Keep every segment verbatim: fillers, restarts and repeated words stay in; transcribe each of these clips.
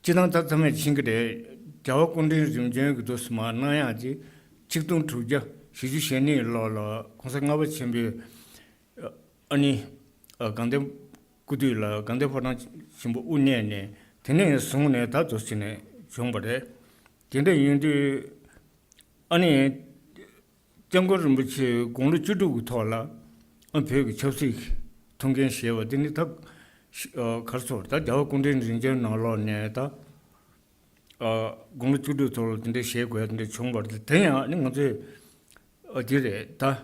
སྤྱིར་བཏང་ད་ཚང་མས་མཁྱེན་གྱི་རེད། རྒྱལ་བ་སྐུ་ཕྲེང་རིམ་བྱོན་གྱི་དུས་སུ་མར་གནང་ཡག་ཅིག་ཆིག་སྟོང་དྲུག་བརྒྱ་བཞི་བཅུ་ཞེ་གཉིས་ལོ་ལ་གོང་ས་ལྔ་པ་ཆེན་པོའི་ཨ་ནི་དགའ་ལྡན་སྐུ་དུས་ལ་དགའ་ལྡན་ཕོ་བྲང་ཆེན་པོ་དབུ་བརྙེས་ནས། དེ་ནས་བཟུང་ནས་ད་དུ་ཕྱིན་ནས་བྱུང་བ་རེད། དེ་འདྲ་ཡིན་དུས་ཨ་ནི་སྐྱབས་མགོན་རིན་པོ་ཆེ་དགུང་ལོ་བཅུ་དྲུག་གི་ཐོག་ལ་ཨ་བོད་ཀྱི་ཆབ་སྲིད་ཐུགས་འགན་བཞེས་པ་དེ་ནི་ད་ག་རེ་ཟེར། ད་རྒྱལ་བ་སྐུ་ཕྲེང་རིམ་བྱོན་ནང་ལོགས་ནས་ད་དགུང་ལོ་བཅུ་དྲུག་ཐོག་ལ་དེ་འདྲ་བཞེས་དགོས་ཡ་དེ་འདྲ་བྱུང་བ་རེད། དེ་ཡང་ནི་ང་ཚོས་འདི་རེད་ད།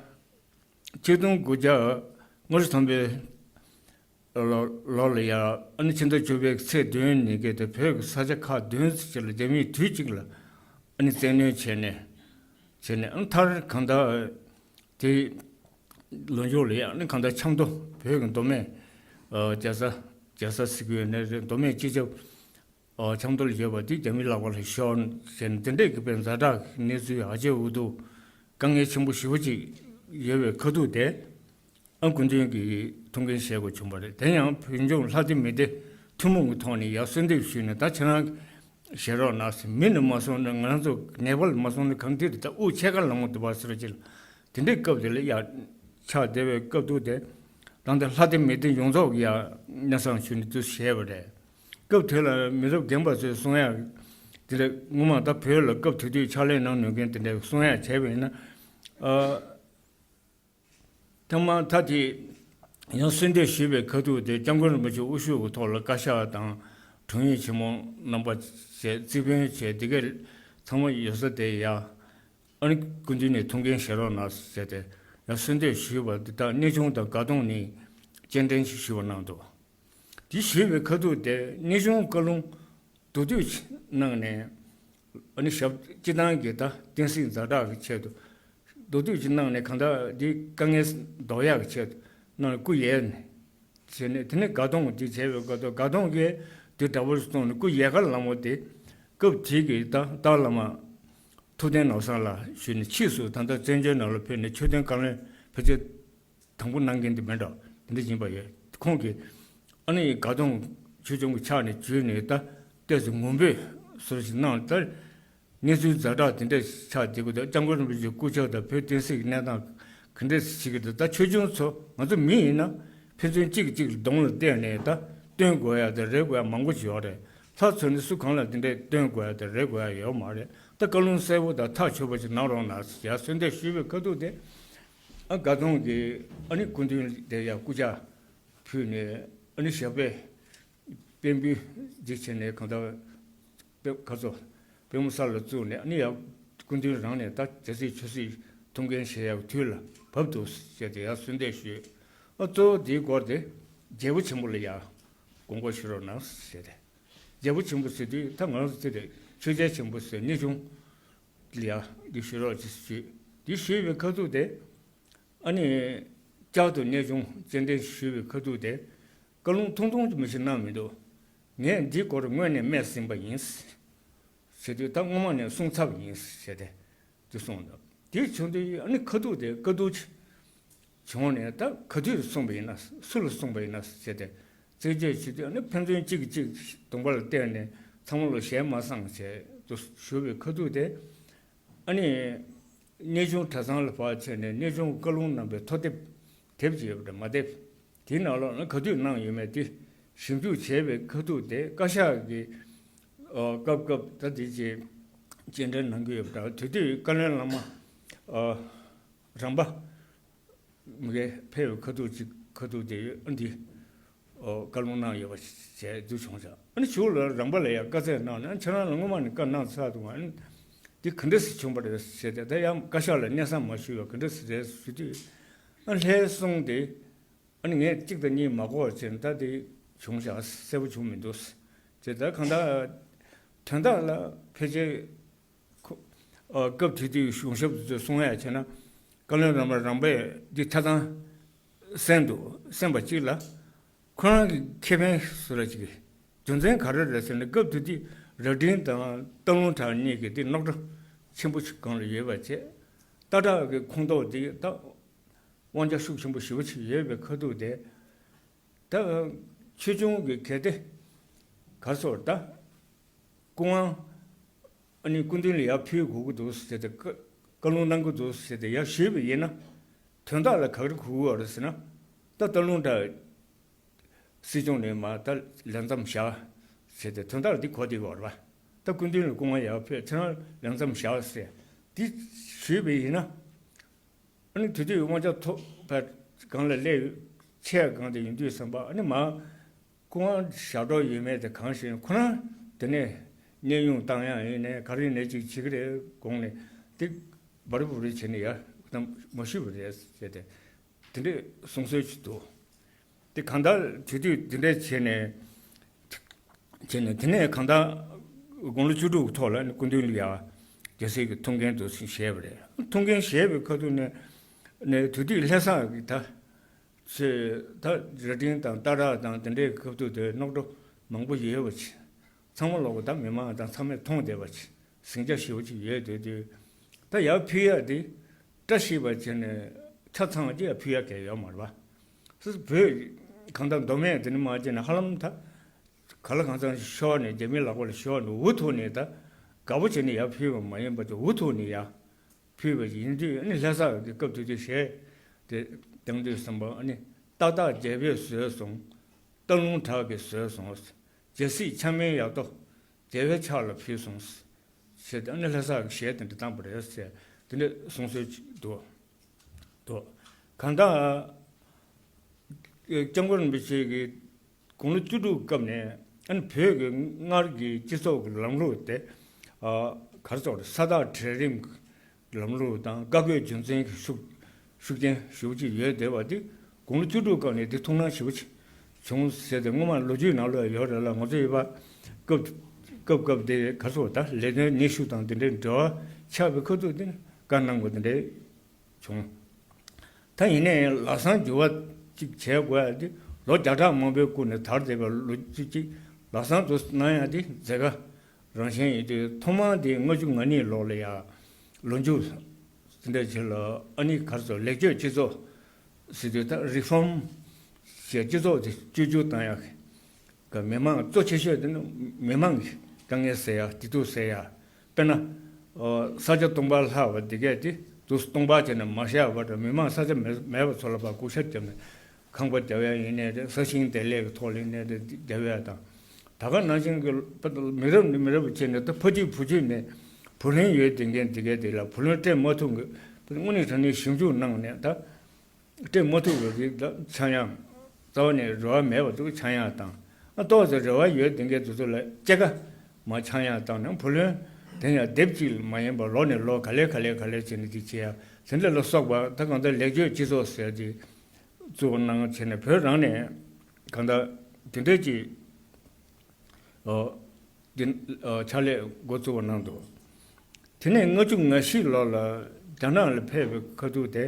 ཆིག་སྟོང་དགུ་བརྒྱ་ལྔ་བཅུ་ཐམ་པའི་ལོ་ལོ་ལ་ཡ་ཨ་ནི་ཕྱི་ཟླ་བཅུ་པའི་ཚེས་བདུན་ཉིན་གྱི་དེ་བོད་ཀྱི་ས་ཆ་ཁག་བདུན་ཙམ་ཅིག་ལ་རྒྱ་མིས་དུས་གཅིག་ལ་ཨ་ནི་བཙན་གནོན་བྱས་ནས་བྱས་ནས་ཨ་ནི་མཐར་གང་ལྟར་དེ་ལོ་མཇུག་ལ་ཡ་ཨ་ནི་གང་ལྟར་ཆབ་མདོ་བོད་ཀྱི་མདོ་སྨད་རྒྱལ་ས་རྒྱལ་ས་ཟེར་གྱི་ཡོད་ནའི་རེད། མདོ་སྨད་སྤྱི་ཁྱབ་ཆབ་མདོ་ལ་ཡོད་པ་དེ་རྒྱ་མིའི་ལག་པ་ལ་ཤོར་ཟེར་ནས་དེ་འདྲའི་གི་དཔེ་ཛ་དྲག་གི་གནས་ཚུལ་ཨ་ཅེ་འུ་ཐུག་དཀའ་ངལ་ཆེན་པོ་ཞེ་པོ་ཅིག་ཡོད་པའི་ཁ་ཐུག་དེ། ཨ་སྐུ་མདུན་གྱིས་ཐུགས་འགན་བཞེས་དགོས་བྱུང་བ་རེད། དེ་ཡང་བོད་ལྗོངས་ལྷ་སྡེ་མི་སྡེ་ཐུན་མོང་གི་ཐོག་ནས་ཡར་གསོལ་འདེབས་ཞུས་ནས། ད་ཁྱེད་རང་བཞེས་རོགས་གནང་ཟེར། མི་ནས་མ་སོང་ན་ང་རང་ཚོ་ནེ་པཱལ་མ་སོང་ན་གང་ཐད་དུ་ད་དབུགས་ཕྱེད་ཀ་ལངས་མ་ཐུབ་པ་ཟེར་གྱི། དེ་འདྲའི་སྐབས་དེ་ལ་ཡར་ཆགས་བསྡད་པའི་སྐབས་དུས་དེ། ད་ལྟ་ལྷ་སྡེ་མི་སྡེ་ཡོངས་རྫོགས་ཀྱིས་ཡར་སྣེ་སྲིང་ཞུས་ནས་དུ་བཞེས་པ་རེད། སྐབས་དེ་ལ་མི་རབས་རྒན་པ་ཚོས་གསུང་ཡག་དེ་ལ་སྔོན་མ་ད་བོད་ལ་སྐབས་དེ་དུས་ཕྱག་ལས་གནང་ནུས་མཁན་དེ་འདྲའི་གསུང་ཡག་བྱས་པ་ཡིན་ན། ཨ། ཐ་མ་ད་དེ་ཡང་གསོལ་འདེབས་ཞུས་པའི་ཁ་ཐུག་དེ་སྐྱབས་མགོན་རིན་པོ་ཆེ་དབུ་བཞུགས་ཀྱི་ཐོག་ལ་བཀའ་ཤག་དང་དྲུང་ཡིག་ཆེན་མོ་རྣམ་པ་བཅས་རྩིས་དཔོན་བཅས་དེ་གས་ཚང་མ་ཡོད་ས་དེ་ཡ། ཨ་ནི་སྐུ་མདུན་ནས་ཐུགས་འགན་བཞེས་རོགས་གནང་ཟེར་ཏེ་ཡང་གསོལ་འདེབས་ཞུས་པ་འདི་དག་གནས་ཆུང་དང་དགའ་གདོང་ནས་སྤྱན་འདྲེན་ཞུས་པ་གནང་འདུག་དེ་ཞུས་པའི་ཁ་ཐུག་དེ་གནས་ཆུང་བཀའ་ལུང་མདོར་བསྡུས་ཅིག་གནང་ནས། ཨ་ནི་ཞབས་སྤྱི་བཏང་གི་ད་བསྟན་སྲིད་ཛ་དྲག་གི་ཆེད་དུ་མདོར་བསྡུས་ཅིག་གནང་ནས། གང་ལྟར་འདི་དཀའ་ངལ་ཟློག་ཡག་གི་ཆེད་དུ་གནང་ནས་སྐུ་ཡལ་ནས། བྱས་ནས་དེ་ནས་དགའ་གདོང་དེ་བྱས་པའི་སྐབས་དུ་དགའ་གདོང་གིས་དེ་འདྲ་པོ་ཞིག་གཏོང་ནས་སྐུ་ཡལ་ག་ལ་མོ་དེ། སྐབས་དེ་གི་ད་ཏཱ་བླ་མ་ཐུབ་བསྟན་ནོར་བཟང་ལགས་ཞུས་ནས་ཕྱིས་སུ་ད་ལྟ་བཙན་བྱོལ་ནང་ལ་ཕེབས་ནས་ཆོས་དོན་བཀའ་བློན་ཕལ་ཆེར་དང་པོ་གནང་མཁན་དེ་མིན་འགྲོ། དེ་འདྲ་ཡིན་པ་ཡོད། ཁོང་གིས་ཨ་ནི་དགའ་གདོང་ཆོས་སྐྱོང་གི་ཕྱག་ནས་བརྒྱུད་ནས་ད་ལྟས་སུ་ངུ་འབོད་ཟུར་ཞིག་གནང་། ད་གནས་ཚུལ་ཛ་དྲག་དེ་འདྲ་ཆགས་བསྡད་ཀྱི་འདུག་སྐྱབས་མགོན་རིན་པོ་ཆེའི་སྐུ་ཕྱག་དང་བོད་བསྟན་སྲིད་ཀྱི་གནས་སྟངས་ག་འདྲས་བྱེད་ཀྱི་འདུག་ད་ཆོས་སྐྱོང་ཚོ་ང་ཚོ་མི་ཡིན་ན་ཕན་ཚུན་གཅིག་གིས་གཅིག་ལ་གདོང་ལ་བལྟས་ནས་ད་སྟོན་དགོས་ཡ་དང་རེ་དགོས་ཡ་མང་པོ་ཞིག་ཡོད་རེད། ལྷ་ཚོ་ནི་སུ་གང་ལ་དེ་འདྲས་སྟོན་དགོས་ཡ་དང་རེ་དགོས་ཡ་ཡོད་མ་རེད། ད་བཀའ་ལུང་གསལ་པོ་དང་ཐག་ཆོད་པོ་ཞིག་གནང་རོགས་གནང་ཟེར་ཡ་གསོལ་འདེབས་ཞུས་པའི་ཁ་ཐུག་དེ། ཨ་དགའ་གདོང་གིས་ཨ་ནི་སྐུ་མདུན་དེ་ཡ་སྐུ་ཕྱག་ཕུལ་ནས། ཨ་ནི་ཞབས་པད་བརྟན་པོའི་རྗེས་ཆེ་ནས་གང་ལྟར་པད་ཁ་ཚོ་པད་མོ་ས་ལ་བཙུགས་ནས། ཨ་ནི་ཡ་སྐུ་མདུན་རང་ནས་ད་རྒྱལ་སྲིད་ཆོས་སྲིད་ཐུགས་འགན་བཞེས་ཡག་དུས་ལ་བབ་འདུག་ཟེར་ཏེ་ཡ་གསོལ་འདེབས་ཞུས། ཨ་གཙོ་བོ་དེའི་སྐོར་དེ་རྒྱལ་པོ་ཆེན་པོ་ལ་ཡ་དགོངས་སྐོར་ཞུ་རོགས་གནང་ཟེར་ཏེ། རྒྱལ་པོ་ཆེན་པོ་ཟེར་དུས་ད་ང་རང་ཚོ་དེ་ཆོས་རྒྱལ་ཆེན་པོ་ཟེར་གནས་ཆུང་ལ་ཡ་འདི་ཞུ་རོགས་ཅེས་ཞུས། འདི་ཞུས་པའི་ཁ་ཐུག་དེ། ཨ་ནི་བསྐྱར་དུ་གནས་ཆུང་སྤྱན་འདྲེན་ཞུས་པའི་ཁ་ཐུག་དེ། བཀའ་ལུང་ཐུང་ཐུང་ཅིག་མ་ཞིག་གནང་མི་འདུག་ངས་འདིའི་སྐོར་སྔོན་ནས་སྨྲས་ཟིན་པ་ཡིན་ཟེར་དུས། ད་སྔོན་མ་ནས་གསུངས་ཚར་བ་ཡིན་ཟེར་ཏེ་འདི་གསུངས་འདུག་དེ་བྱུང་དུས་ཨ་ནི་ཁ་ཐུག་དེ་བཀའ་བསྡུར་ཅིག་བྱུང་ནས། ད་ག་དུས་གསུངས་པ་ཡིན་ན། སུ་ལ་གསུངས་པ་ཡིན་ན་ཟེར་ཏེ་རྩད་གཅོད་བྱེད་དུས། ཨ་ནི་ཕན་ཚུན་གཅིག་གིས་གཅིག་གདོང་པ་ལ་བལྟས་ནས་ཚང་མ་ལ་ཞལ་མ་གསངས་བྱས་དུ་ཞུ་བའི་ཁ་ཐུག་དེ། ཨ་ནི་གནས་ཆུང་གྲྭ་ཚང་ལ་ཕར་ཕྱིན་ནས་གནས་ཆུང་བཀའ་ལུང་གནང་བའི་ཐོ་དེབ། དེབ་ཅིག་ཡོད་པ་རེད། མ་དེབ་དེའི་ནང་ལོགས་ན་ག་དུས་གནང་ཡོད་མེད་དེ་ཞིབ་འཇུག་བྱས་པའི་ཁ་ཐུག་དེ། བཀའ་ཤག་གིས་ཨ་སྐབས་སྐབས་ད་དེ་ཅིག་སྤྱན་འདྲེན་གནང་གི་ཡོད་པ་འདྲ། དེ་དུས་བཀའ་བློན་བླ་མ་ཨ་རམ་པ་མི་གེ་ཕེབས་པའི་ཁ་ཐུག་ཅིག་ཁ་ཐུག་དེ་ཡོད། ཨ་འདི་ཨོ་བཀའ་ལུང་གནང་ཡོད་པ་བྱས་འདུག་བྱུང་ཙང་། ཨ་ནི་གཞུག་ལ་རམ་པ་ལ་ཡང་བཀའ་སྩལ་གནང་ནས། ཨ་ནི་ཁྱེད་རང་ལ་སྔོན་མ་ནས་བཀའ་གནང་ཚར་འདུག་ཨ་ནི་འདི་ག་འདྲ་སེ་བྱུང་བ་རེད་ཟེར་ཏེ། ད་ཡང་བཀའ་ཤག་ལ་གནས་ས་མ་ཞུས་པ་ག་འདྲ་སེ་རེད་ཞུ་དུས། ཨ་ལྷའི་གསུང་དེ་ཨ་ནི་ངས་གཅིག་དང་གཉིས་མ་གོ་བ་བྱས་ནས། ད་དེ་བྱུང་བཞག་གསལ་པོ་བྱུང་མི་འདུག་ཟེར་ཏེ། ད་གང་ལྟར་དོན་དག་ལ་ཕལ་ཆེར་ཁོ་ཨ་སྐབས་དེ་དུས་གཞུང་ཞབས་དེ་ཚོས་གསུང་ཡ་བྱས་ན། བཀའ་བློན་རམ་པ་རམ་པས་འདི་ཆ་ཚང་གསན་འདུག་གསན་པ་གཅིག་ལ། ཁོ་རང་གི་ཁེ་ཕན་བཟོ་ར་ཅིག་གི་རྒྱུ་མཚན་ག་རེ་རེད་ཟེར་ན། སྐབས་དེ་དུས་རྭ་སྒྲེང་དང་སྟག་ལུང་བྲག་གཉིས་ཀྱི་དེ་རྙོག་དྲ་ཆེན་པོ་ཞིག་སྒང་ལ་ཡོད་པ་བྱས། སྟག་བྲག་གི་ཁོངས་གཏོགས་དེ་ད་དབང་ཆ་ཤུགས་ཆེན་པོ་ཞེ་པོ་ཅིག་ཡོད་པའི་ཁ་ཐུག་དེ། ད་ཆོས་སྐྱོང་གི་གལ་ཏེ་ག་རེ་ཟེར་ད། སྐུ་དབང་ཨ་ནི་སྐུ་མདུན་ལ་ཡར་ཕུལ་དགོས་ཀྱི་འདུག་ཟེར་ཏེ། བཀའ་བཀའ་ལུང་གནང་གི་འདུག་ཟེར་ཏེ་ཡར་ཞུས་པ་ཡིན་ན། དོན་དག་ལ་ག་རེ་གོ་གི་ཡོད་རེད་ཟེར་ན། ད་སྟག་ལུང་བྲག་སྲིད་སྐྱོང་ནས་མར་ད་ལས་མཚམས་བཞག་ཟེར་ཏེ། དོན་དག་ལ་འདི་གོ་བསྡད་ཡོད་རེད་པ། ད་སྐུ་མདུན་ལ་སྐུ་དབང་ཡར་ཕུལ། ཁྱེད་རང་ལས་མཚམས་བཞག་ཟེར་འདི་ཞུས་པ་ཡིན་ན། ཨ་ནི་དེ་དུས་དབང་ཆ་ཐོབ་པ་སྒང་ལ་སླེབས་ཆེ་སྒང་དེ་ཡིན་དུས་ཙམ་པ། ཨ་ནི་མར་སྐུ་དབང་བཞག་འགྲོ་ཡོད་མེད་དེ་གང་ཤེས། ཁོ་རང་དེ་ནས་གནས་དབྱུང་བཏང་ཡག་ཡིན་ནའི་ག་རེ་ཡིན་ནའི་ཅིག་བྱེད་ཀྱི་རེད་དགོངས་ནས། དེ་འབར་འབུར་བྱས་ནས་ཡར་མ་ཞུས་པ་རེད་ཟེར་ཏེ། དེ་འདྲས་གསུང་སྲོལ་ཅིག་འདུག། དེ་གང་ལྟར་དེ་དུས་དེ་འདྲས་བྱས་ནས། བྱས་ནས་དེ་ནས་གང་ལྟར་དགུང་ལོ་བཅུ་དྲུག་གི་ཐོག་ལ་ནི་སྐུ་མདུན་ལ་ཡར་རྒྱལ་སྲས་ཀྱི་ཐུགས་འགན་དུ་བཞེས་པ་རེད། ཐུགས་འགན་བཞེས་པའི་ཁ་ཐུག་ནས་ནས་དེ་དུས་ལྷ་ས་གི་ད་ཚེ་ད་རྭ་སྒྲེང་དང་སྟག་བྲག་དང་དེ་འདྲའི་ཁ་ཐུག་དེ་རྙོག་དྲ་མང་པོ་ཡོད་པ་ཅིག། ཚང་མ་ལོག་ད་མི་མང་དང་ཚང་མས་མཐོང་བསྡད་པ་ཅིག། ཟིང་ཆ་ཞེ་པོ་ཅིག་ཡོད་དེ་དུས། ད་ཡར་ཕུལ་ཡག་དེ་བཀྲ་ཤིས་པ་བྱས་ནས་ཆ་ཚང་གཅིག་ཡར་ཕུལ་ཡག་གལ་ཡོད་མ་རེད་པ། སོ་སོ་བོད་གང་ལྟར་མདོ་སྨད་དེ་ནས་མར་བྱས་ནས་ཧ་ལམ་ད་ག་ལ་གང་འཚམ་ཤོར་ནས་རྒྱ་མིའི་ལག་པ་ལ་ཤོར་ནས་འུ་ཐུག་ནས། ད་དགའ་པོ་བྱས་ནས་ཡར་ཕུལ་བ་མ་ཡིན་པ་དེ་འུ་ཐུག་ནས་ཡར་ཕུལ་བ་ཡིན་དུས། ཨ་ནི་ལྷ་ས་གི་སྐབས་དེ་དུས་གཞས་དེ་བཏང་དུས་ཙམ་པ། ཨ་ནི་ཏག་ཏག་རྒྱལ་པོས་བཟོས་སོང་། སྟག་ལུང་བྲག་གིས་བཟོས་སོང་། རྒྱལ་སྲིད་འཆང་མེད་ཡག་ཏོ། རྒྱལ་བའི་ཕྱག་ལ་ཕུལ་སོང་ཟེར་ཏེ། ཨ་ནི་ལྷ་ས་གི་གཞས་དེ་འདྲ་བཏང་པ་རེད་ཟེར། དེ་འདྲ་གསུང་སྲོལ་ཅིག་འདུག། འདུག། གང་ལྟར་སྐྱབས་མགོན་རིན་པོ་ཆེ་གིས་དགུང་ལོ་བཅུ་དྲུག་སྐབས་ནས། ཨ་ནི་བོད་ཀྱི་སྔར་གྱི་སྤྱི་ཚོགས་ཀྱི་ལམ་ལུགས་དེ། ཨ། ག་རེ་ཟེར་དགོས་རེད། ས་ཐག་གྲལ་རིམ་གྱི་ལམ་ལུགས་དང་བཀའ་བཀོད་རྒྱུད་འཛིན་གྱི་ཤུགས་ཤུགས་རྐྱེན་ཞེ་པོ་ཅིག་ཡོད་བསྡད་པ་འདི། དགུང་ལོ་བཅུ་དྲུག་སྐབས་ནས་འདི་ཐུགས་སྣང་ཞེ་པོ་ཅིག་བྱུང་ཟེར་ཏེ། སྔོན་མ་ལོ་རྒྱུས་ནང་ལོགས་ཡོད་རེད་ལ། ང་ཚོ་ཡོད་པ་སྐབས་སྐབས་སྐབས་དེ་ག་ཚོད་ད་ལས་དོན་སྣེ་ཤུགས་དང་དེ་འདྲའི་འབྲེལ་བ་ཆགས་པའི་ཁ་ཐུག་དེ་ནི་བཀའ་གནང་དགོས་དེ་འདྲའི་བྱུང་། ད་ཡིན་ནའི་ལམ་སང་འགྱུར་བ་ཅིག་བྱེད་དགོས་ཡ་དེ་ལོ་བརྒྱ་ཕྲག་མང་པོའི་གོང་ནས་དར་བསྡད་པའི་ལོ་རྒྱུས་ཅིག་ལམ་སང་དུ་གནང་ཡ་དེ་མཛད་དཀའ་རང་བཞིན་ཡིན་དུས། ཐོག་མར་དེ་ལྔ་བཅུ་ང་གཉིས་ལོ་ལ་ཡ་ལོ་མཇུག་དེ་འདྲ་ཅིག་ལ། ཨ་ནི་ག་རེ་ཟེར། ལེགས་བཅོས་སྤྱི་ཚོགས་ཟེར་དུས། ད་རི་ཕོམ་ཞེས་སྤྱི་ཚོགས་དེ་བཅོས་བསྒྱུར་བཏང་ཡག་གི་མི་མང་གཙོ་ཆེ་ཤོས་དེ་ནི་མི་མང་གི་དཀའ་ངལ་སེལ་ཡག། བདེ་སྡུག་སེལ་ཡག། དཔེར་ན། ཨོ། ས་ཆ་སྟོང་པ་ལྷག་པ་དེ་གས་དེ་དུ་སྟོང་པ་བྱས་ནས་མ་བཞག་པར། མི་མང་ས་ཆ་མེད་མེད་པ་ཚོ་ལ་ཕར་སྒུག་ཤར་བརྒྱབ་ནས་ཁང་པ་རྒྱབ་ཡ་ཡིན་ནའི་རེད། ས་ཞིང་བདེ་ལེགས་ཀྱི་ཐོག་ལ་ཡིན་ནའི་རེད། རྒྱབ་ཡ་དང་། ད་ག་ནང་བཞིན་གྱི་མི་རབས་ནས་མི་རབས་བྱས་ནས། ད་ཕ་གཅིག་བུ་གཅིག་ནས་བུ་ལོན་ཡོད་དེ་མཁན་དེ་གས་དེ་ལ་བུ་ལོན་སྤྲད་མ་ཐུབ་མཁན། དངོས་གནས་དྲང་གནས་ཞིབ་འཇུག་གནང་ནས། ད་སྤྲད་མ་ཐུབ་པ་རིགས་ལ་ཆག་ཡང་། རྩ་བ་ནས་རེ་བ་མེད་པ་ཚོ་ཆག་ཡང་བཏང་། ཨ། ཏོག་ཙམ་རེ་བ་ཡོད་དེ་མཁན་དེ་ཚོ་ལ་སྐྱེད་ཀ་མར་ཆག་ཡང་བཏང་ནས། བུ་ལོན་དེ་ཡང་སྡེབ་གཅིག་མ་ཡིན་པར་ལོ་ནས་ལོ་ག་ལེ་ག་ལེ་ག་ལེ་བྱས་ནས་དེ་བྱེད་ཡ། དེ་འདྲ་ལ་སོགས་པ། ད་གང་ལྟར་ལེགས་བཅོས་སྤྱི་ཚོགས་ཟེར་དེ་བཙུགས་གནང་བྱས་ནས། བོད་རང་ནས་གང་ལྟར་དེ་འདྲ་ཅིག། ཨོ། འདི། ཨོ། ཕྱག་ལས་འགོ་བཙུགས་པ་གནང་འདུག། དེ་ནས་ལྔ་བཅུ་ང་བཞི་ལོ་ལ་རྒྱ་ནག་ལ་ཕེབས་པའི་ཁ་ཐུག་དེ།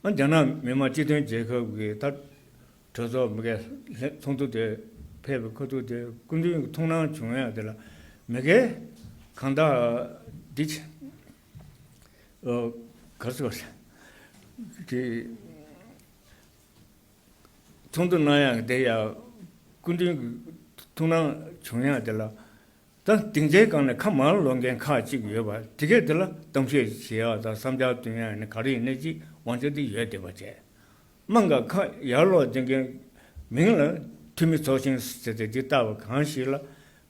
ཨ། རྒྱ་ནག་མི་དམངས་སྤྱི་མཐུན་རྒྱལ་ཁབ་ཀྱི་ད་གྲོས་ཚོགས་མི་སྒེར་ཚོགས་འདུ་དེ་ཕེབས་པའི་ཁ་ཐུག་དེ། སྐུ་མདུན་གྱི་ཐུགས་སྣང་བྱུང་ཡ་དེ་ལ་མི་སྒེར་གང་དག་འདི། ཨོ། ག་རེ་ཟེར་དགོས་རེད། དེ་ཚོགས་འདུ་གནང་ཡག་དེ་ཡ། སྐུ་མདུན་གྱི་ཐུགས་སྣང་བྱུང་ཡག་དེ་ལ། ད་སྡིངས་ཆའི་སྒང་ནས་ཁ་མར་ལོག་མཁན་ཁག་ཅིག་ཡོད་པ་དེ་གས་དེ་ལ་གཏམ་བཤད་བྱེད་ཡག་དང་བསམ་འཆར་བཏོན་ཡག་ནི་ག་རེ་ཡིན་ནའི་ཅིག་དབང་ཆ་དེ་ཡོད་བསྡད་པ་བྱས། དམངས་ཀྱི་ཁ་ཡར་ལོག་སྡིངས་མཁན་མིང་ལ་འཐུས་མི་ཚོགས་ཆེན་ཟེར་ཏེ་འདི་བཏགས་པ་གང་ཞིག་ལ།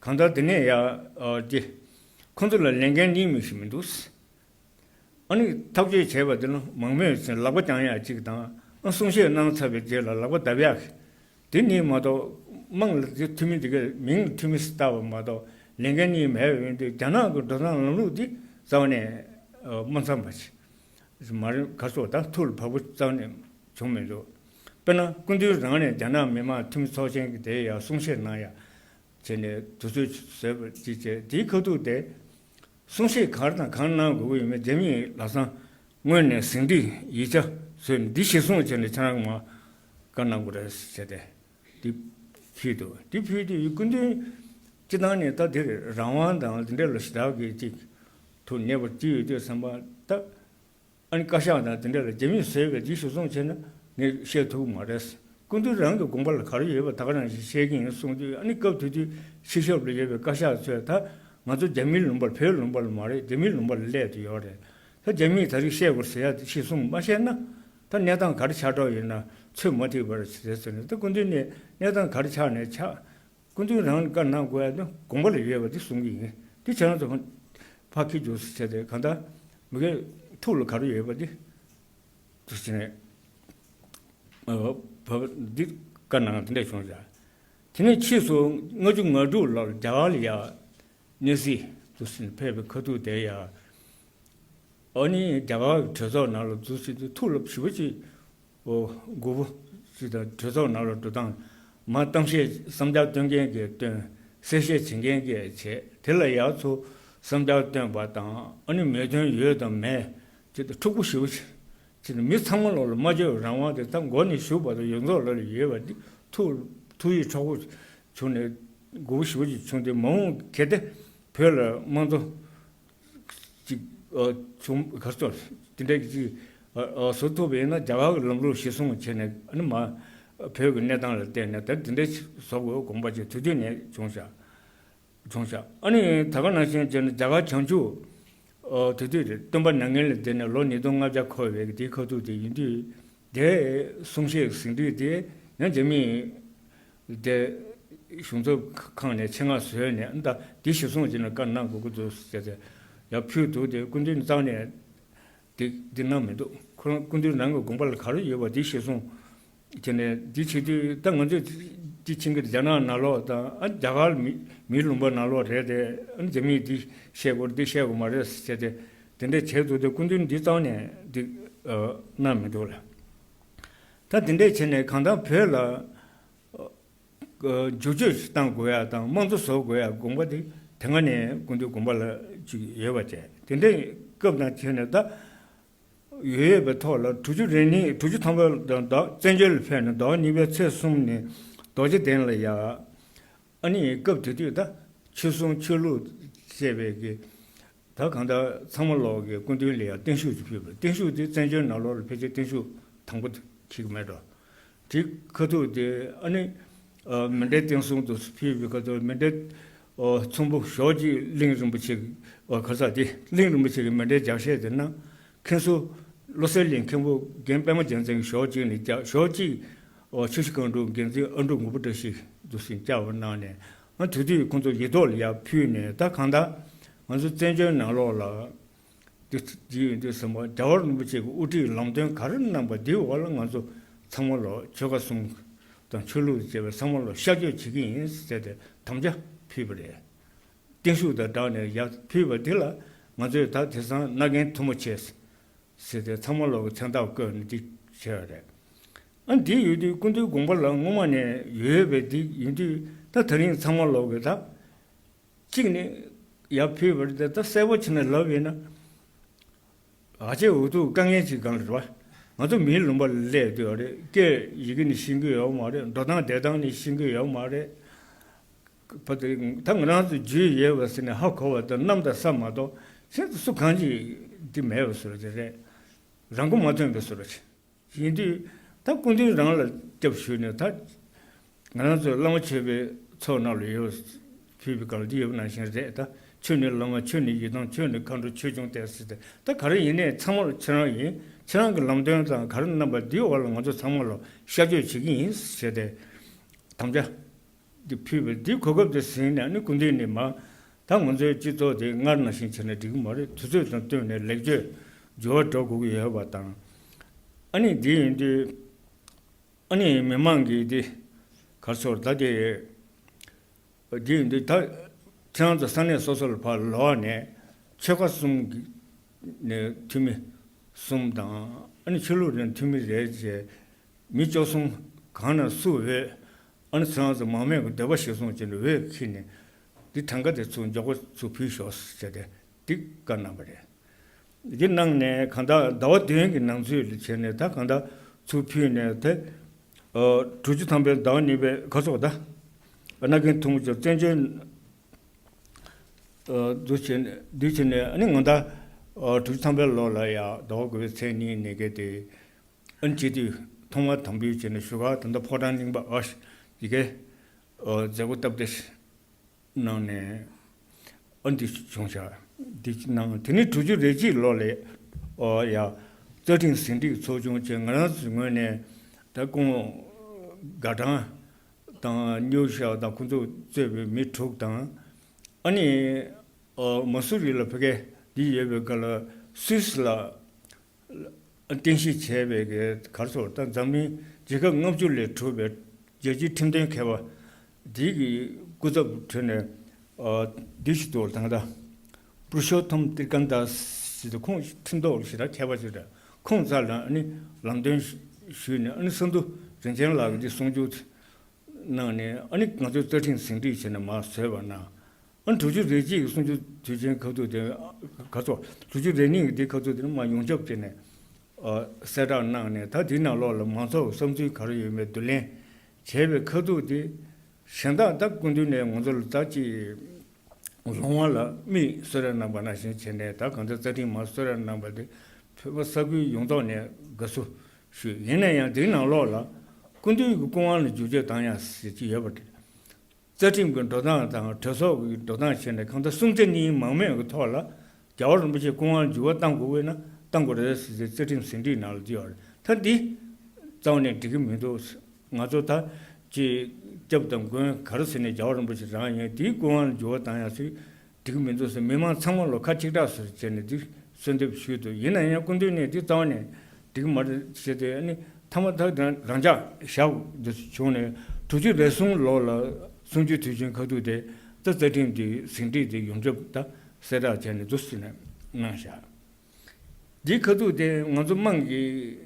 གང་ལྟར་དེ་ནས་ཡ། ཨ། དེ་ཁོང་ཚོ་ལ་ལས་འགན་གཉིས་མི་ཞིག་མི་འདུག། ཨ་ནི་ཐག་གཅོད་བྱས་པ་དེ་ལ་མང་མོས་ཚོས་ལག་པ་བརྐྱང་ཡག་གཅིག་དང་། ཨ། གསུང་བཤད་གནང་ཚར་བའི་རྗེས་ལ་ལག་པ་བརྡབ་ཡག་གི། དེ་གཉིས་མ་གཏོགས། དམངས་ལ་དེ་འཐུས་མི་དེ་གའི་མིང་ལ་འཐུས་མི་ཟེར་བཏགས་པ་མ་གཏོགས་ལས་འགན་གཉིས་མེད་པ་ཡིན་དུས། རྒྱ་ནག་གི་འགྲོ་སྟངས་ལམ་ལུགས་འདི་རྩ་བ་ནས། ཨ། མ་འཚམས་པ་ཞིག་མ་རེད། ག་རེ་ཟེར། ད་ཐུགས་ལ་བབས་པ་རྩ་བ་ནས་བྱུང་མི་འདུག། དཔེར་ན་སྐུ་མདུན་རང་ནས་རྒྱ་ནག་མི་དམངས་འཐུས་མི་ཚོགས་ཆེན་གྱི་དེ་ཡར་གསུང་བཤད་གནང་ཡག་བྱས་ནས་དུས་ཚོད་བཟོས་པ་ཅིག་བྱས། དེའི་ཁ་ཐུག་དེ། གསུང་བཤད་ག་རེ་དང་ག་རེ་གནང་དགོས་ཀྱི་ཡོད་མེད། རྒྱ་མིས་ལམ་སང་སྔོན་ནས་ཟིན་བྲིས་ཡིག་ཆ་བཟོས་ནས་འདི་གཞིར་བཟུང་བྱས་ནས་ཁྱེད་རང་མར་བཀའ་གནང་དགོས་རེད་ཟེར་ཏེ་འདི་ཕུལ་འདུག། འདི་ཕུལ་དུས་སྐུ་མདུན་སྤྱི་བཏང་ནས་ད་དེར་རང་དབང་དང་དེ་འདྲ་ལ་ཞེ་དྲག་གི་ཅིག་ཐུགས་མཉེས་པོ་ཅིག་ཡོད་དུས་ཙམ་པ། ད་ཨ་ནི་བཀའ་ཤག་དང་དེ་འདྲ་ལ་རྒྱ་མིས་བཟོས་པའི་འདི་གཞིར་བཟུང་བྱས་ན་ངས་བཤད་ཐུབ་ཀྱི་མ་རེད། སྐུ་མདུན་རང་གི་དགོངས་པ་ལ་ག་རེ་ཡོད་པ་ད་ག་རང་བཞིན་བཤད་ཀྱི་ཡིན་གསུངས་དུས། ཨ་ནི་སྐབས་དེ་དུས་ཕྱི་ཞབས་ལ་ཡོད་པའི་བཀའ་ཤག་ཚོས་ད་ ང་ཚོ་རྒྱ་མིའི་ལུང་པར་བོད་ལུང་པར་མ་རེད། རྒྱ་མིའི་ལུང་པར་སླེབས་ཏེ་ཡོད་རེད། ད་རྒྱ་མིས་ད་རེས་བཤད་དགོས་ཟེར་ཡ་དེ་ཤེས་སོང་མ་བཤད་ན། ད་གནས་སྟངས་ག་རེ་ཆགས་འགྲོ་ཡོད་ན་ཚོད་མ་ཐིག་པར་བྱེད་ཟེར་ནས། ད་སྐུ་མདུན་ནས་གནས་སྟངས་ག་རེ་ཆགས་ནས་ཆགས། སྐུ་མདུན་རང་ལ་བཀའ་གནང་དགོས་ཡ་དེ་དགོངས་པ་ལ་ཡོད་པ་དེ་གསུང་གི་ཡིན། དེ་ཁྱེད་རང་ཚོ་ཕ་ཕ་ཁི་རྒྱུགས་སུ་བྱས་ཏེ་གང་ལྟར་མི་སྒེར་ཐུགས་ལ་ག་རེ་ཡོད་པ་དེ་དུ་བྱས་ནས་བབ་འདི་བཀའ་གནང་དེ་འདྲ་བྱུང་ཤག་དེ་ནས་ཕྱིས་སུ་ལྔ་བཅུ་ང་དྲུག་ལོར་རྒྱ་གར་ལ་ཡ་གནས་གཟིགས་དུ་ཕེབས་པའི་ཁ་ཐུག་དེ་ཡ། ཨ་ནི་རྒྱ་གར་གྱི་གྲོས་ཚོགས་ནང་ལ་འཛུལ་ཕྱིན་དུས་ཐུགས་ལ་ཞེ་པོ་ཅིག་ཨོ་མགུ་པོ་ཅིག་དང་གྲོས་ཚོགས་ནང་ལ་འགྲོ་སྟངས་མ་གཏམ་བཤད་བསམ་འཆར་སྟོན་མཁན་གྱིས་སྟོན། གསལ་བཤད་བྱེད་མཁན་གྱིས་བྱེད། དེ་ལ་ཡར་ཚུར་བསམ་འཆར་སྟོན་པ་དང་། ཨ་ནི་མོས་མཐུན་ཡོད་དང་མེད་ཅིག་དང་འཁྲུག་པོ་ཞེ་པོ་ཅིག་ཅིག་དང་། མི་ཚང་མ་ལོག་ལ་སྨྲ་བརྗོད་རང་དབང་དེ་ད་མགོ་ནས་གཞུག་བར་དུ་ཡོངས་རྫོགས་ལ་ཡོད་པ་འདི་ཐུགས་ཐུགས་ཡིད་འཕྲོག་པོ་བྱུང་ནས་མགུ་པོ་ཞེ་པོ་ཅིག་བྱུང་སྟེ། མ་འོངས་གལ་ཏེ་བོད་ལ་དམངས་གཙོ་ཅིག་ཨ་བྱུང་ག་ཚོད་དེ་འདྲ་གི་ཅིག་ཨ་ཨ་བཟོ་ཐུབ་པ་ཡིན་ན། རྒྱ་གར་གྱི་ལམ་ལུགས་གཞིར་བཟུང་བྱས་ནས། ཨ་ནི་མ་བོད་ཀྱི་གནས་སྟངས་ལ་བལྟས་ནས་ད་དེ་འདྲ་བཟོ་དགོས་དགོངས་པ་ཅིག་དེ་དུས་ནས་བྱུང་ཤག་བྱུང་ཤག་ཨ་ནི་ད་ག་ནང་བཞིན་བྱས་ནས་རྒྱ་གར་བྱང་ཆུབ་ཨ་དེ་དུས་རེད། སྟོན་པ་མྱ་ངན་ལས་འདས་ནས་ལོ་ཉིས་སྟོང་ལྔ་བརྒྱ་འཁོར་བའི་དེའི་ཁ་ཐུག་དེ་ཡིན་དུས། དེ་གསུང་བཤད་ཟིན་དུས་དེ་ཡང་རྒྱ་མིས་དེ་གཞུང་ཚབ་ཁང་ནས་ཆེད་མངགས་བཟོས་ནས། ཨ་ད་དེ་གཞིར་བཟུང་བྱས་ནས་བཀའ་གནང་དགོས་ཀྱི་འདུག་ཟེར་ཏེ་ཡར་ཕུལ་འདུག་དེ་སྐུ་མདུན་རྩ་ནས་དེ་དེ་གནང་མི་འདུག་ཁོ་རང་སྐུ་མདུན་རང་གི་དགོངས་པ་ལ་ག་རེ་ཡོད་པ་དེ་གཞིར་བཟུང་བྱས་ནས་དེ་བྱེད་དུས། ད་ང་ཚོས་དེ་ཕྱིན་གྱི་རྒྱ་ནག་ནང་ལོགས་དང་། ཨ་རྒྱ་གར་མི་མིའི་ལུང་པ་ནང་ལོགས་རེད་དེ། ཨ་རྒྱ་མིས་དེ་བཤད་དགོས་རེད། དེ་བཤད་དགོས་མ་རེད་ཟེར་ཏེ་དེ་འདྲ་བྱས་འདུག་དེ་སྐུ་མདུན་འདི་རྩ་ནས་འདི་ཨ་གནང་མི་འདུག་ལ། ད་དེ་འདྲས་བྱས་ནས་གང་ལྟར་བོད་ལ་ཨ་བསྒྱུར་བཅོས་ཤིག་བཏང་དགོས་ཡ་དང་། དམངས་གཙོ་བཟོ་དགོས་ཡ་དགོངས་པ་དེ་དེ་སྔ་ནས་སྐུ་མདུན་དགོངས་པ་ལ་ཅིག་ཡོད་པ་བྱས། དེ་འདྲའི་སྐབས་དང་བྱས་ནས་ད་ཡོད་ཡོད་པའི་ཐོག་ལ་དྲུག་ཅུ་རེ་གཉིས། དྲུག་ཅུ་ཐམ་པ་དང་ཟླ་བ་བཙན་བྱོལ་ལ་ཕེབས་ནས་ཟླ་བ་གཉིས་པའི་ཚེས་གསུམ་ནས་རྡོ་རྗེ་གདན་ལ་ཡ། ཨ་ནི་སྐབས་དེ་དུས་ད་ཆོས་སྲུང་ཆོས་ལུགས་བཅས་པའི་གི་ད་གང་ལྟར་ཚང་མ་ལོག་གི་སྐུ་མདུན་ལ་ཡང་བརྟན་བཞུགས་ཅིག་ཕུལ་བ་རེད། བརྟན་བཞུགས་དེ་བཙན་བྱོལ་ནང་ལོགས་ལ་ཕལ་ཆེར་བརྟན་བཞུགས་དང་པོ་དེ་ཁེགས་མེད་འགྲོ། དེ་ཁ་ཐུག་དེ་ཨ་ནི་ཨ་མཎྜལ་བརྟན་སྲུང་དུ་ཕུལ་བའི་ཁ་ཐུག་མཎྜལ་ཨ་ཚོམ་བུ་ཞོགས་གཅིག་གླིང་རིན་པོ་ཆེ་གི་ཨ་ག་ས་དེ་གླིང་རིན་པོ་ཆེ་གི་མཎྜལ་ལྗགས་བཤད་དེ་གནང་། མཁན་ཟུར་བློ་གསལ་གླིང་མཁན་པོ་རྒན་པད་མ་རྒྱལ་མཚན་གྱིས་ཞོགས་གཅིག་ནས་ལྗགས། ཞོགས་གཅིག་ཨ་ཆུ་བཞི་སྒང་དྲུག་འགན་འཛིན་ཨ་འབྲུག་ངུ་པ་བཀྲ་ཤིས་འདུག་སེ་བཅར་བ་གནང་ནས། ང་དེ་དུས་ཁོང་ཚོ་ཡིག་ཐོག་ལ་ཡར་ཕུལ་ནས། ད་གང་ལྟར་ང་ཚོ་བཙན་བྱོལ་ནང་ལོགས་ལ་འདི་འདི་ཡོད་འདུག་བསམ་པ། རྒྱལ་བ་རིན་པོ་ཆེ་གི་དབུ་ཁྲིད་ལམ་སྟོན་ག་རེ་གནང་པ་འདིའི་འོག་ལ་ང་ཚོ་ཚང་མ་ལོག་ཆོལ་ཁ་གསུམ་དང་ཆོས་ལུགས་བཅས་པའི་ཚང་མ་ལོག་ཤར་བསྐྱོད་བྱེད་ཀྱི་ཡིན་ཟེར་ཏེ་དམ་བཅའ་ཕུལ་བ་རེད། བརྟན་བཞུགས་དང་སྦྲགས་ནས་ཡར་ཕུལ་བ་འདི་ལ་ང་ཚོས་ད་དེང་སང་མནའ་གན་མཐུ་མོ་ཆེ་ཟེར་ཏེ་ཚང་མ་ལོག་གི་མཚན་རྟགས་བཀོད་ནས་འདི་བྱས་པ་རེད། ཨ་འདི་ཡོད་དུས་སྐུ་མདུན་དགོངས་པ་ལ་སྔོན་མ་ནས་ཡོད་པའི་འདི་ཡིན་དུས། ད་དེ་རིང་ཚང་མ་ལོག་གི་ད་གཅིག་ནས་ཡར་ཕུལ་བ་རེད་དེ། ད་གསལ་པོ་བྱས་ནས་ལབ་ཡིན་ན། ཨ་ཅེ་འུ་ཐུག་དཀའ་ངལ་ཅིག་སྒང་ལ་རེད་བ། ང་ཚོ་མིའི་ལུང་པ་ལ་སླེབས་དུས་རེད། སྐད་ཡི་གེ་ནས་ཤེས་ཀྱི་ཡོད་མ་རེད། འགྲོ་སྟངས་བསྡད་སྟངས་ནས་ཤེས་ཀྱི་ཡོད་མ་རེད། ད་ང་རང་ཚོ་རྒྱུས་ཡོད་པ་ཟེར་ནས་ཧ་གོ་བ་དང་གནམ་དང་ས་མ་གཏོགས་གཞན་དུ་སུ་གང་ཅིག་འདི་མེད་པ་བཟོ་འདྲ་རེད། རང་མགོ་མ་ཐོན་པའི་བཟོ་འདྲ་ཅིག་ཡིན་དུས། ད་སྐུ་མདུན་རང་ལ་སྐྱབས་ཞུས་ནས། ད་ང་རང་ཚོ་བླ་མ་མཆོད་པའི་ཚོགས་ནང་ལ་ཡོད་ཕུལ་བའི་སྐབས་ལ་འདི་ཡོད་པ་ནང་བཞིན་རེད། ད་ཆོས་ནི་བླ་མ། ཆོས་ནི་ཡི་དམ། ཆོས་ནི་མཁའ་འགྲོ། ཆོས་སྐྱོང་སྟེ་ཟེར་ཏེ། ད་ག་རེ་ཡིན་ནའི་ཚང་མ་ལ་ཁྱེད་རང་ཡིན། ཁྱེད་རང་གི་ལམ་སྟོན་དང་ག་རེ་གནང་པ་འདིའི་འོག་ལ་ང་ཚོ་ཚང་མ་ལ་ཤར་བསྐྱོད་བྱེད་ཀྱི་ཡིན་ཟེར་ཏེ་དམ་བཅའ་འདི་ཕུལ་བས། འདི་གོ་སྐབས་དེ་ཟིན་ནས་ནི་སྐུ་མདུན་ནས་མར། ད་ང་ཚོའི་སྤྱི་ཚོགས་དེ་སྔར་ནང་བཞིན་བྱས་ན་འགྲིག་གི་མ་རེད། དུས་ཚོད་དང་བསྟུན་ནས་ལེགས་བཅོས་འགྱུར་བ་འགྲོ་དགོས་ཀྱི་ཡོད་པ་དང་། ཨ་ནི་འདི་ཡིན་དུས་ཨ་ནི་མི་མང་གིས་འདི་གར་སོར་ད་དེ་འདི་ཡིན་དུས། ད་ཁྱེད་རང་ཚོ་ས་གནས་སོ་སོ་ལ་ཕར་ལོག་ནས་ཆོལ་ཁ་གསུམ་གྱི་ནས་འཐུས་མི་གསུམ་དང་། ཨ་ནི་ཆོས་ལུགས་རེ་འཐུས་མི་རེ་བྱས། མི་བཅུ་གསུམ་གང་ན་སུ་འོས། ཨ་ནི་ཚང་ཚོ་མང་མོས་ཀྱི་འདོད་པ་གཞིར་བཟུང་བྱས་ནས་འོས་འཁྱེར་ནས། འདི་གྲངས་ཀ་དེ་ཚུར་མགྱོགས་པོ་ཚུར་ཕུལ་ཤོག་ཟེར་ཏེ་འདི་བཀའ་གནང་བ་རེད། འདི་གནང་ནས་གང་ལྟར་ཟླ་བ་བདུན་གྱི་ནང་ཚུད་ལ་བྱས་ནས། ད་གང་ལྟར་ཚུར་ཕུལ་ནས་དེ་ཨ་དྲུག་ཅུ་ཐམ་པའི་ཟླ་བ་གཉིས་པའི་ཁ་སོགས། ད་མནའ་གན་མཐུ་མོ་ཆེ་བཙན་བྱོལ་ཨ་འདུ་བྱས་ནས། འདུ་བྱས་ནས་ཨ་ནི་ང་ད་ཨ་དྲུག་ཅུ་ཐམ་པའི་ལོ་ལ་ཡ་ཟླ་བ་དགུ་པའི་ཚེས་གཉིས་ཉིན་གྱི་དེ། ཨ་ནི་སྤྱི་འཐུས་ཐོག་མ་དམ་འབུལ་བྱས་ནས་བཞུགས་སྒར། ད་ལྟ་ཕོ་བྲང་གླིང་པ་ཨ་ཡི་གེ་ཨ་མཛད་སྒོ་སྟབས་བདེ་གནང་ནས། ཨ་འདི་བྱུང་ཤག་འདི་གནང་། དེ་ནས་དྲུག་ཅུ་རེ་གཅིག་ལོ་ལ་ཨོ་ཡ་རྩ་ཁྲིམས་ཟིན་བྲིས་ཚོགས་ཆུང་བྱས། ང་རང་ཚོའི་ངོས་ནས་ད་སྐུ་ངོ་དགའ་ཀྲང་དང་སྨྱོ་ཤ་དང་ཁོང་ཚོ་གཙོས་པའི་མི་དྲུག་དང་། ཨ་ནི་ཨོ་མ་སུ་རི་ལ་ཕ་གི་འདི་ཡོད་པའི་སྐབས་ལ་སུད་སི་ལ་རྟེན་གཞི་བྱས་པའི་གི་ག་རེ་ཟེར། ད་འཛམ་གླིང་རྒྱལ་ཁབ་ལྔ་བཅུ་ལས་གྲུབ་པའི་རྒྱལ་སྤྱིའི་ཁྲིམས་དོན་མཁས་པ་འདི་གི་སྐུ་ཚབ་ཁྲོད་ནས་ཨ་འདི་ཞིག་འདུག་ད་ལྟ་པུ་རུ་ཤོ་ཐམ་ཏི་ཀན་ད་ཟེར་དུས་ཁོང་ཁྲིམས་ཐོག་ཞེ་དྲག་མཁས་པ་ཞིག་རེད། ཁོང་རྩ་ལ་ཨ་ནི་ལམ་སྟོན་ཞུས་ནས། ཨ་ནི་སེང་འབྲུག་རིན་ཆེན་ལགས་ཀྱིས་འདི་གསུང་ཆོས་གནང་ནས། ཨ་ནི་ང་ཚོའི་རྩ་ཁྲིམས་ཟིན་བྲིས་བྱས་ནས་མར་བཟོས་པ་ན། ཨ་དྲུག་ཅུ་རེ་གཅིག་གི་གསུང་ཆོས་དུས་ཆེན་ཁ་ཐུག་དེ་ག་ཚོད། དྲུག་ཅུ་རེ་གཉིས་ཀྱི་དེ་ཁ་ཐུག་དེ་ནི་མར་ཡོངས་ཁྱབ་བྱས་ནས་ཨ་གསལ་བསྒྲགས་གནང་ནས། ད་དེའི་ནང་ལོགས་ལ་མང་ཚོགས་བསམ་ཚུལ་ག་རེ་ཡོད་མེད་བསྡུ་ལེན་བྱས་པའི་ཁ་ཐུག་དེ་གཞན་དག་ད་སྐུ་མདུན་ནས་ང་ཚོ་ལ་ད་ཅིག་ལོང་བ་ལ་མིག་གསོལ་རས་གནང་པ་ནང་བཞིན་བྱས་ནས། ད་གང་ལྟར་རྩ་ཁྲིམས་མར་གསོལ་རས་གནང་པ་དེ་བོད་པ་ས་ཁུལ་ཡོངས་རྫོགས་ནས་དགའ་བསུ་ཞུས། ཡིན་ན་ཡང་དེའི་ནང་ལོགས་ལ་སྐུ་མདུན་གྱི་སྐུ་དབང་ལ་འཇུག་བྱེད་བཏང་ཡ་ཟེར་གྱི་ཡོད་པ་རེད། རྩ་ཁྲིམས་ཀྱི་འགྲོ་སྟངས་དང་གྲོས་ཚོགས་ཀྱི་འགྲོ་སྟངས་བྱས་ནས། གང་ལྟར་བསྲུང་བྱ་གཉིས་མང་མོས་ཀྱི་ཐོག་ལ་རྒྱལ་བ་རིན་པོ་ཆེ་སྐུ་དབང་འཇུག་པ་གཏང་དགོས་ན་གཏང་དགོས་རེད་ཟེར་ཏེ་རྩ་ཁྲིམས་ཟིན་བྲིས་ནང་ལ་བྲིས་ཡོད་རེད། ད་འདི་རྩ་བ་ནས་འགྲིག་གི་མི་འདུག་ང་ཚོ་ད་ཅིག་སྐྱབས་དང་མགོན་ག་རེ་ཟེར་ནས་རྒྱལ་བ་རིན་པོ་ཆེ་རང་ཡིན། དེའི་སྐུ་དབང་འཇུག་པ་གཏང་ཡ་ཟེར་འགྲིག་གི་མི་འདུག་ཟེར། མི་མང་ཚང་མ་ལ་ཁ་གཅིག་གྲགས་སུ་བྱས་ནས་འདི་གསོལ་འདེབས་ཞུས་འདུག་ཡིན་ན་ཡང་སྐུ་མདུན་ནས་འདི་རྩ་བ་ནས་འགྲིག་གི་མ་རེད་ཟེར་ཏེ། ཨ་ནི་མཐའ་མ་ད་རང་རང་འཇགས་བཞག་འདི་བྱུང་ནས། དྲུག་ཅུ་རེ་གསུམ་ལོ་ལ་གསུང་ཆོས་དུས་ཆེན་ཁ་ཐུག་དེ་ད་རྩ་ཁྲིམས་དེ་ཟིན་བྲིས་དེ་ཡོངས་ཁྱབ་ད་གསལ་བསྒྲགས་བྱས་ནས་འདུག་ཟེར་ནས་གནང་བཞག་འདི་ཁ་ཐུག་དེ་ང་ཚོ་དམངས་ཀྱིས་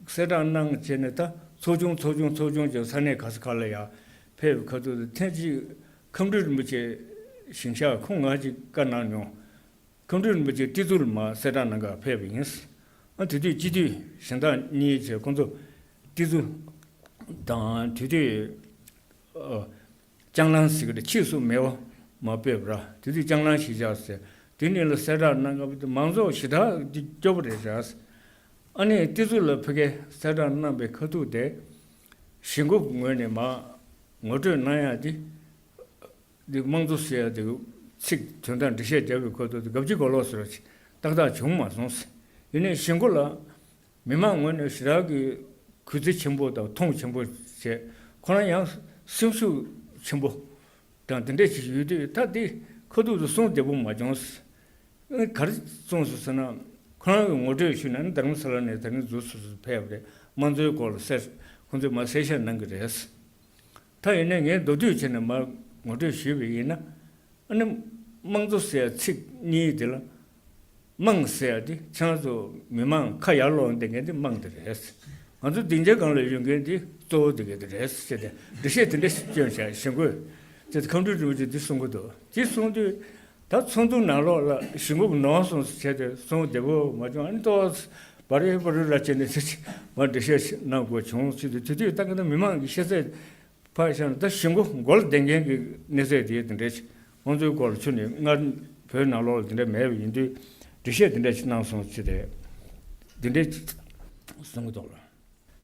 གསལ་བསྒྲགས་གནང་བྱས་ནས། ད་ཚོགས་ཆུང་ཚོགས་ཆུང་ཚོགས་ཆུང་བྱས། ས་གནས་ག་ས་ག་ལ་ཡར་ཕེབས་པའི་ཁ་ཐུག་དེ། ཐེངས་གཅིག་ཁམས་སྤྲུལ་རིན་པོ་ཆེ་ཞིང་གཤེགས་ཁོང་ང་ཅིག་བཀའ་གནང་མྱོང་། ཁམས་སྤྲུལ་རིན་པོ་ཆེ་ཏི་ཛུ་ལ་མར་གསལ་བསྒྲགས་གནང་གར་ཕེབས་པ་ཡིན། ཨ་དེ་དུས་སྤྱི་འཐུས་གཞན་དག་གཉིས་བྱས། ཁོང་ཚོ་ཏི་ཛུ་དང་དེ་དུས་ཨ་ལྕང་གླང་ཟེར་གྱི་རེད། ཕྱིས་སུ་མེད་པ་མ་སྤེལ་བར། དེ་དུས་ལྕང་གླང་ཞེས་བྱ་ཟེར། དེ་ནས་ལ་གསལ་བསྒྲགས་གནང་སྐབས་དེ་མང་ཚོགས་ཞེ་དྲག་འདི་སྐྱོ་པོ་རེད་བཞག་ཨ་ནི་ཏི་ཛུ་ལ་ཕ་གིར་གསལ་བསྒྲགས་གནང་པའི་ཁ་ཐུག་དེ་གཞིས་འགོ་གི་ངོས་ནས་མར་ངོ་སྤྲོད་གནང་ཡ་དེ། འདི་དམངས་གཙོ་ཟེར་ཡ་དེ་ཚིག་དོན་དག་འགྲེལ་བཤད་རྒྱབ་པའི་ཁ་ཐུག་དེ་དགའ་བྱེད་གོ་ལོག་ཟེར་བ་ཞིག་ཏག་ཏག་བྱུང་མ་སོང་ཟེར། ཡིན་ནའི་གཞིས་འགོ་ལ་མི་མང་ངོས་ནས་ཞེ་དྲག་གི་གུས་བརྩི་ཆེན་པོ་དང་མཐོང་ཆེན་པོ་བྱས། ཁོ་རང་ཡང་སེམས་ཤུགས་ཆེན་པོ་དང་དེ་འདྲ་ཞིག་ཡོད་དུས། ད་དེ་ཁ་ཐུག་ཏུ་གསུང་བདེ་པོ་མ་བྱུང་ཟེར། ག་རེ་གསུངས་སོང་ཟེར་ན། ཁོ་རང་གི་ངོ་སྤྲོད་ཞུས་ན་ནི་རྡ་རམ་ས་ལ་ནས་ད་ནི་ཟུར་སོ་སོ་ཕེབས་པ་རེད། དམངས་གཙོའི་སྐོར་ལ་གསལ་ཁོང་ཚོས་མར་གསལ་བཤད་གནང་གི་རེད། ད་ཡིན་ནའི་ངས་མདོར་བསྡུས་བྱས་ནས་མར་ངོ་སྤྲོད་ཞུས་པ་ཡིན་ན། ཨ་ནི་དམངས་གཙོ་ཟེར་ཡ་ཚིག་གཉིས་དེ་ལ། དམངས་ཟེར་ཡ་དེ་ཁྱེད་རང་ཚོ་མི་མང་ཁ་ཡར་ལོག་བསྡད་མཁན་དེ་དམངས་དེ་རེད། ང་ཚོ་སྡིངས་ཆའི་སྒང་ལ་ཡོད་མཁན་དེ་གཙོ་བོ་དེ་ག་དེ་རེད་ཟེར་ཏེ། འགྲེལ་བཤད་དེ་འདྲ་ཞིག་བསྐྱོན་བྱས། གཞིས་འགོས་དེ་ཁམས་སྤྲུལ་རིན་པོ་ཆེ་དེ་གསུང་གི་འདུག་དེ་གསུང་དུས། ད་ཚོགས་འདུ་ནང་ལོགས་ལ་གཞིས་འགོ་གི་ནོར་སོང་ཟེར་བྱས་ཏེ་གསུང་བདེ་པོ་མ་བྱུང་། ཨ་ནི་ཏོག་ཙམ་བར་ཡོད་པ་རུ་ར་བྱས་ནས་ཟེར་གྱི་མར་འགྲེལ་བཤད་ཞིག་གནང་དགོས་བྱུང་ཟེར་དུས། དེ་དུས་ད་ག་ད་མི་མང་གི་ཤེས་ཚད་ཕར་བཞག་ན། ད་གཞིས་འགོ་མགོ་ལ་བསྡད་མཁན་གྱི་གནས་ཚད་དེ་དེ་འདྲ་ཞིག་དམངས་གཙོའི་སྐོར་ལ་ཆུ་ནས་སྔར་བོད་ནང་ལོགས་ལ་དེ་འདྲ་མེད་པ་ཡིན་དུས། འགྲེལ་བཤད་དེ་འདྲ་ཞིག་གནང་སོང་ཟེར་ཏེ། དེ་འདྲ་གསུང་གི་འདུག་ལ།